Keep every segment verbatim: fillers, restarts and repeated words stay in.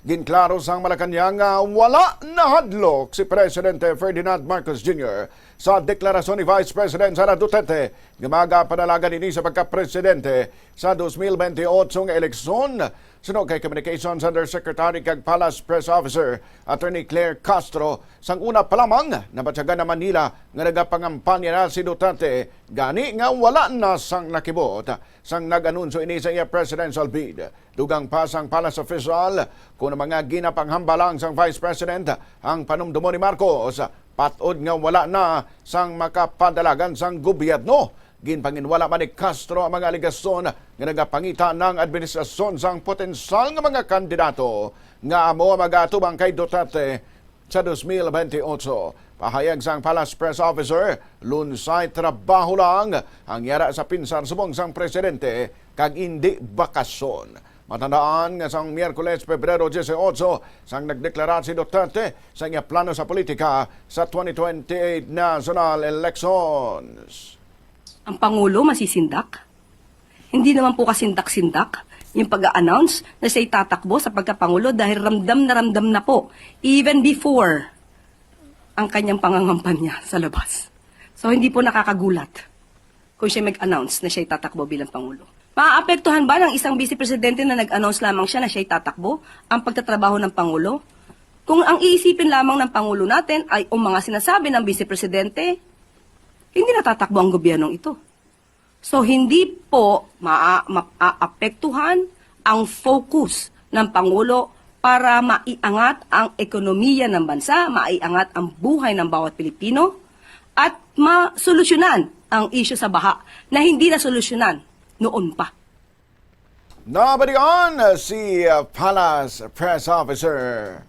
Ginklaro sang Malacañang nga wala nahadlok si Presidente Ferdinand Marcos Junior sa deklarasyon ni Vice President Sara Duterte nga magapanalagan ini sa pagkapresidente sa dos mil bentiocho nga eleksyon. Suno kay Communications Undersecretary kag Palace Press Officer Attorney Claire Castro, sang una pa lamang nabatyagan na Manila nga nagapangampanya na si Duterte, gani nga wala na sang nakibot sang nag-anunsyo ini sa iya presidential bid. Dugang pa sang palace official, kung ang mga ginapanghambal lang sang Vice President ang panumdumon ni Marcos, patod nga wala na sang makapadalagan sang gobyerno. Ginpanginwala man ni Castro ang mga alegasyon nga nagapangita ng administrasyon sang potensyal nga mga kandidato nga amo ang mag-atubang kay Duterte sa dos mil bentiocho. Pahayag sang Palace Press Officer, lunsay trabaho lang ang yara sa pinsar subong sang presidente kag indi bakasyon. Matandaan nga sang Miyerkules, Pebrero dieciocho, sang nagdeklara si Duterte sa iya plano sa politika sa twenty twenty-eight national elections. Ang Pangulo masisindak? Hindi naman po kasindak-sindak yung pag-a-announce na siya'y tatakbo sa pagkapangulo dahil ramdam na ramdam na po, even before ang kanyang pangangampanya sa labas. So hindi po nakakagulat kung siya mag-announce na siya'y tatakbo bilang Pangulo. Maapektuhan ba ng isang vice presidente na nag-announce lamang siya na siya'y tatakbo ang pagtatrabaho ng Pangulo? Kung ang iisipin lamang ng Pangulo natin ay ang mga sinasabi ng vice presidente, hindi natatakbo ang gobyernong ito. So hindi po maa- maapektuhan ang focus ng Pangulo para maiangat ang ekonomiya ng bansa, maiangat ang buhay ng bawat Pilipino, at masolusyonan ang isyu sa baha na hindi nasolusyonan noon pa. Nabatian si uh, Palace Press Officer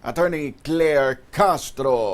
Attorney Claire Castro.